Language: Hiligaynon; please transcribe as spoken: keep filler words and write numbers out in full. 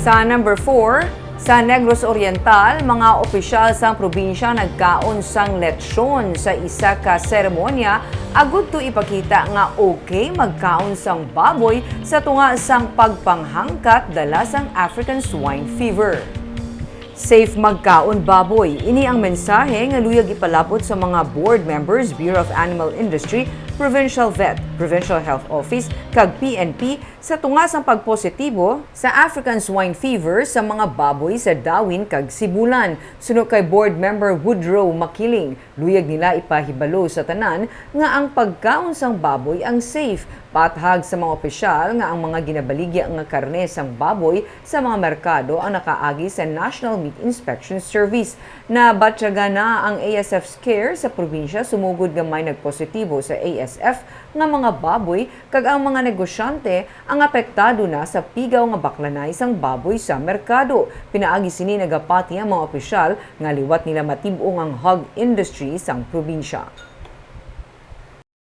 Sa number four, sa Negros Oriental, mga opisyal sang probinsya nagkaon sang lechon sa isa ka seremonya agud to ipakita nga okay magkaon sang baboy sa tunga sang pagpanghangkat dala sang African swine fever. Safe magkaon baboy, ini ang mensahe nga luyag ipalapot sa mga board members, Bureau of Animal Industry, Provincial Vet, Provincial Health Office, kag P N P sa tunga sang pagpositibo sa African swine fever sa mga baboy sa Dawin kag Sibulan. Suno kay Board Member Woodrow Makiling, luyag nila ipahibalo sa tanan nga ang pagkaon sang baboy ang safe. Paathag sa mga opisyal nga ang mga ginabaligya nga karne sang baboy sa mga merkado ang nakaagi sa National Meat Inspection Service. Nabatyagan na ang A S F's care sa probinsya sumugod nga may nagpositibo sa A S F nga mga baboy, kag ang mga negosyante ang apektado na sa pigaw nga baklanay sang baboy sa merkado. Pinaagi sini, nagapati ang mga opisyal nga liwat nila matib-ong ang hog industry sang probinsya.